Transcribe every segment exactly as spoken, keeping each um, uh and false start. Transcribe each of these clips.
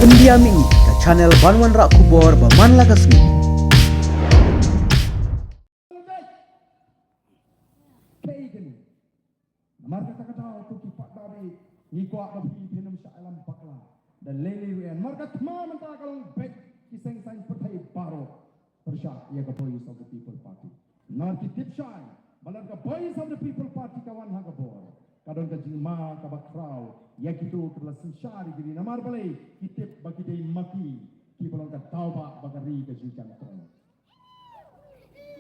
India Mih, ka channel ban wanrah khubor ba man la ka sngi. Kaei kane? Namar kata ka daw ko ki paidbah, ngi kwah ba phi phin ym shah ïalam bakla da lei lei ruh. Namar ka thma mynta ka long beit ki seng saiñ pyrthei baroh pyrshah ïa ka Voice of the People Party. Namar ki tip shai ba lada ka Voice of the People Party ka wan ha ka bor, ka don ka jingma kaba khraw ïa kito kiba la synshar ïa ki ri. Namar balei? Ki tip ba ki dei ma ki kiba long ka daw ba ba ka ri ka jingkyrkhu.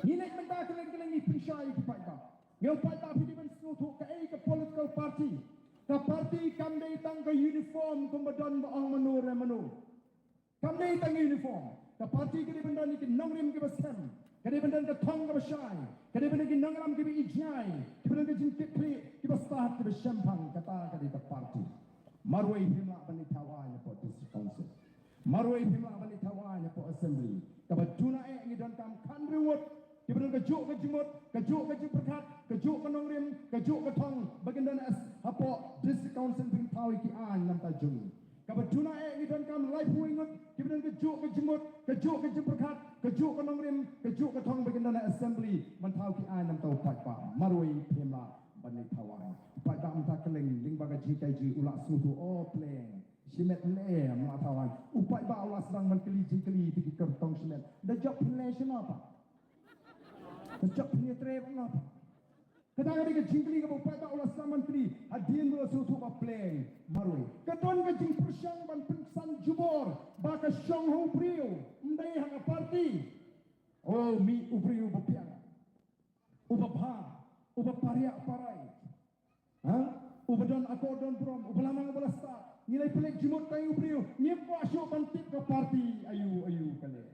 Ngi leit mynta kylleng kylleng ngi pynshai ïa ki paidbah. Ngi ong paidbah, phi dei ban sngewthuh kaei ka political party. Ka party kam dei tang ka uniform kumba don ba ong mano re mano. Kam dei tang uniform. Ka party ka dei ban don ïa ki nongrim kiba sem, ka dei ban don ka thong kaba shai, ka dei ban don ki nongïalam kiba ïeit jngai, kiba don ka jingkitkhlieh, kiba stad, kiba shemphang. Kata ka dei ka party. Marwei phim lah ban leit thaw aiñ hapoh District Council. Marwei phim lah ban leit thaw aiñ hapoh Assembly. Kaba duna eh ngi donkam khathynriew ngut kiba don kajuh ka jingmut, kajuh ka jingpyrkhat, kajuh ka nongrim, kajuh ka thong ba kin don hapoh District Council ban thaw ïa ki aiñ namar ka jong ngi. Kaba duna eh ngi donkam laiphew ngut kiba don kajuh ka jingmut, kajuh ka jingpyrkhat, kajuh ka nongrim, kajuh ka thong ba kin don ha Assembly ban thaw ki aiñ namar u paidbah. Marwei phim lah ban leit thaw aiñ. U paidbah mynta kylleng lyngba ka jinghikai jong ngi u la sngewthuh, o pleng, shimet leh ym lah thaw aiñ. U paidbah u la sdang ban kylli jingkylli ïa ki kyrtong shimet, da jop phin leh shano pat? Da jop phin ïatrei pat? Kata ka dei ka jingkylli kaba u paidbah u la sdang ban kylli. Hadien ba u la sngewthuh ba pleng, marwei. Ka don ka jingpyrshang ban pynsan jubor ba ka shong ha u briew, ym dei ha ka party. O mih u briew uba biang, uba bha, uba pariah parai, ha? Uba don akor don burom, uba la nang uba la stad. Ngi la pynleit jingmut tang ïa u briew, ngim kwah shuh ban tip ka party aïu aïu ka leh.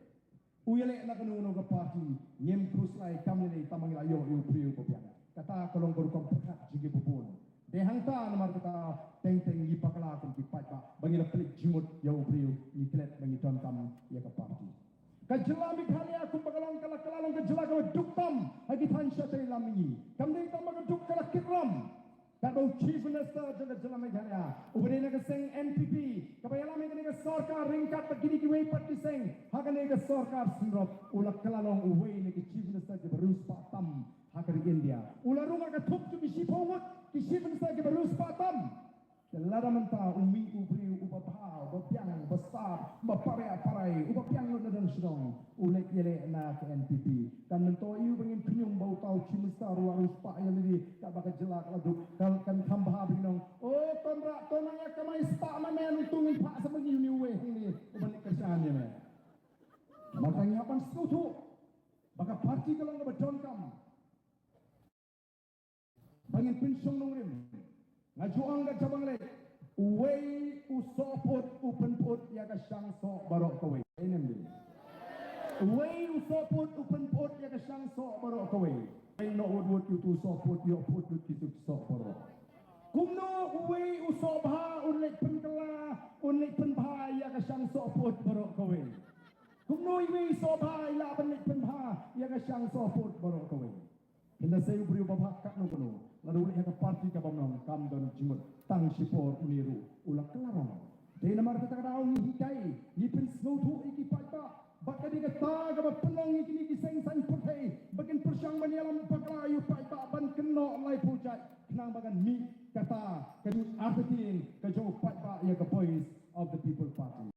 U ïaleh na kano kano ka party, ngim khuslai kam lei lei, tang ba ngi la ïoh ïa u briew uba biang. Kata ka long ka rukom pyrkhat jong ki ba bun. Dei hangta namar kata teng teng ngi bakla kum ki paidbah ba ngi la pynleit jingmut ïa u briew, ngi klet ba ngi donkam ïa ka party. Ka jylla Meghalaya kumba ka long ka la, ka la long ka jylla kaba duk tam ha ki thaiñ shatei lam mihngi. Kam dei tang ba ka duk, ka la kit ram. Katba u Chief Minister jong ka jylla Meghalaya uba dei na ka seng N P P kaba ïalam ïa kane ka sorkar ryngkat bad kine kiwei pat ki seng ha kane ka sorkar synrop, u la kylla long uwei na ki Chief Minister kiba riewspah tam ha ka ri India. U la rung ha ka thup jong ki shiphew ngut ki Chief Minister kiba riewspah tam. Te lada mynta u mih u briew uba bha, uba biang, uba stad, uba pariah parai, uba biang lut na dong shnong, u leit ïaleh na ka N P P, kan myntoi ïa u ba ngin khñium ba uta u Chief Minister u la riewspah ïa lade, katba ka jylla ka la duk, kan, kan kham bha ba ngin ong, o Conrad, to nang ïa kamai spah ma me, nangta ngin phah sa ma ngi une uwei hangne uba leit kyrshan ïa me. Namar kata ngi hap ban sngewthuh ba ka party ka long kaba donkam ba ngin pynshong nongrim. Nga ju ong ka jabieng lei, uwei u sohput u pynput ïa ka shang soh baroh kawei. Amen. Uwei u sohput u pynput ïa ka shang soh baroh kawei. Uwei u noh wut wut ïa utu u sohput, ïoh put lut ki soh baroh. Kumno uwei u soh bha un leit pynkylla, un leit pynbha ïa ka shang sohput baroh kawei? Kumno uwei u soh bha i lah ban leit pynbha ïa ka shang sohput baroh kawei? Hynda sei u briew ba bha katno katno, lada u leit ha ka party kaba ym long, kam don jingmut, tang shipor une ruh u la kylla rong. Dei namar kata ka daw ngi hikai, ngi pynsngewthuh ïa ki paidbah. Bad ka dei kata kaba pynlong ïa kine ki seng saiñ pyrthei ba kin pyrshang ban ïalam bakla ïa u paidbah ban kynnoh laiphew jait khnang ba kan mih kata ka jingïathuhkhana ka jong u paidbah ïa ka Voice of the People Party.